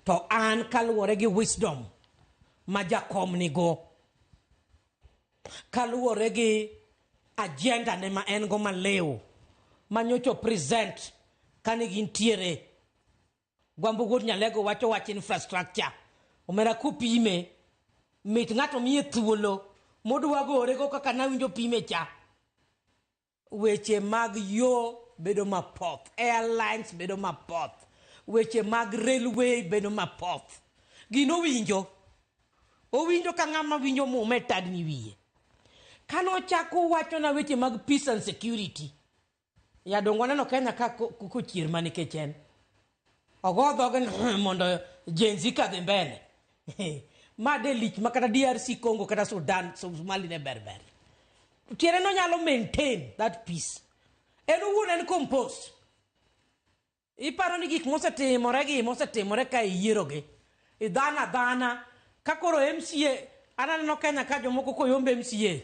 To an kaluwore gi wisdom ma Jakom nigo, kaluwore gi agenda ne ma en go maliw manyocha present kane gintiere Gwambo wuod Nyalego wacho wach infrastructure. Omera kopime, mit ng'ato miye thuolo modwa gore go kaka nawinjo pime cha. Weche mag yo bedo mapoth, airlines bedo mapoth, weche mag railway bedo mapoth. Gino winjo, owinjo ka ng'ama winjo muma e tadni wiye. Kanochako wachona weche mag peace and security, ya dongo waneno Kenya ka kochier ma nikech en. Ogo dhoge ni mondo Gen Z kadhi mbele. Ma de lich ma kata DRC Congo kata Sudan, Somali ne ber ber. Tiende nonyalo maintain that peace. En owuon en composed. Iparo ni gik mosetimore gi mosetimore ka iyiero gi. Idhana dhana ka koro MCA an aneno Kenya ka jomoko koyombe MCA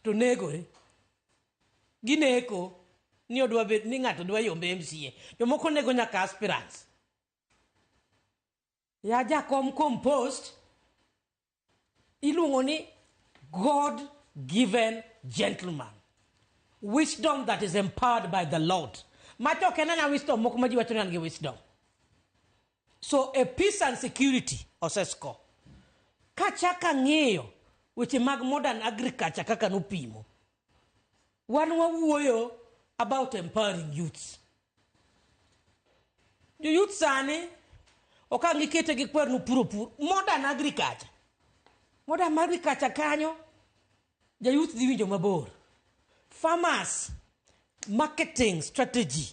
to negore. Gineko ni odwa bet ni ng'ato dwa yombe MCA. Jomoko nego nyaka aspirants. Ya Jakom composed iluongo ni God given gentleman. Wisdom that is empowered by the Lord. Macho ok en ana wisdom moko ma ji wacho ni an gi wisdom. So a peace and security osesco. Kachak ang'iyo weche mag modern agriculture kaka nopimo. Wan wawuoyo about empowering youths. Jo youth sani ok ang' gikete gi kwer no puro pur modern agriculture. Modern agriculture kanyo ja youth dhi winjo mabor. Farmers marketing strategy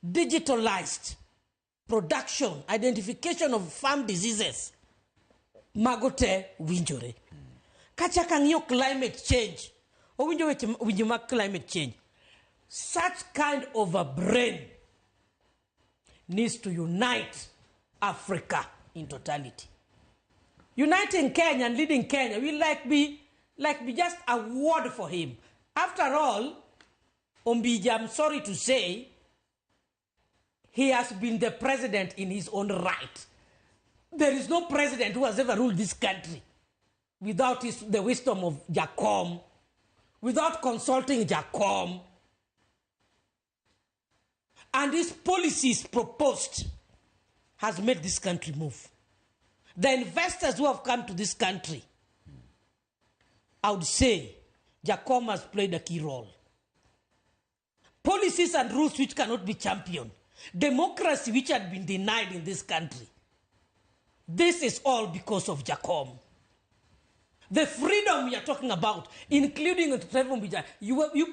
digitalized production identification of farm diseases mago te winjore. Kachak ang'iyo climate change owinjo weche winjo mag climate change. Such kind of a brain needs to unite Africa in totality. Uniting Kenya and leading Kenya will like be just a word for him. After all, Ombija, I'm sorry to say, he has been the president in his own right. There is no president who has ever ruled this country without the wisdom of Jakom, without consulting Jakom. And his policies proposed has made this country move. The investors who have come to this country, I would say Jakom has played a key role. Policies and rules which cannot be championed, democracy which had been denied in this country. This is all because of Jakom. The freedom we are talking about, including you people, you